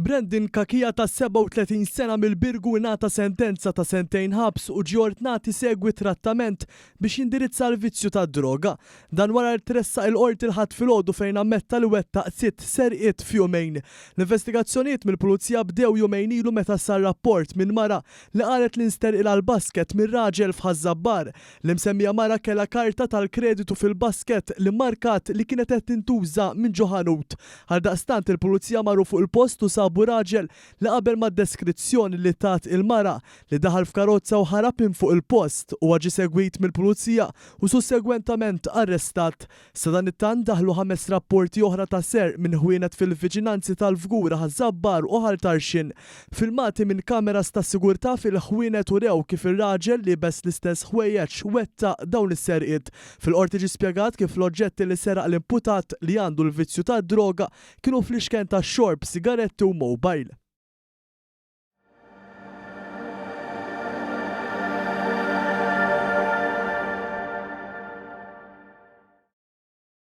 Brandon Cachia ta' 37 sena mill-Birgu ingħata sentenza ta' sentejn ħabs u ġie ordnat isegwi trattament biex jindirizza l-vizzju tad-droga. Dan wara li tressaq il-Qorti l-Ħadd filgħodu fejn ammetta li wettaq sitt serqiet f'jumejn. L-investigazzjonijiet mill-Pulizija bdew jumejn ilu meta sar rapport minn mara li qalet li nsterqilha l-basket minn raġel f'Ħaż-Żabbar. L-imsemmija mara kellha karta tal-kreditu fil-basket li mmarkat li kienet qed tintuża minn ġo ħanut. Għaldaqstant il-Pulizija marru fuq il-post u sabu raġel li qabel mad-deskrizzjoni li tat il-mara, li daħal f'karozza u ħarab minn fuq il-post. Huwa ġie segwit mill-Pulizija u sussegwentament arrestat. Sadanittant daħlu ħames rapporti oħra ta' serq minn ħwienet fil-viċinanzi tal-Fgura, Ħaż-Żabbar u Ħal Tarxien. Filmati minn kameras tas-sigurtà fil-ħwienet urew kif ir-raġel, liebes l-istess ħwejjeġ, wettaq dawn is-serqiet. Fil-Qorti ġie spjegat kif l-oġġetti li seraq l-imputat, li għandu l-vizzju tad-droga, kienu fliexken tax-xorb, sigaretti u mobile.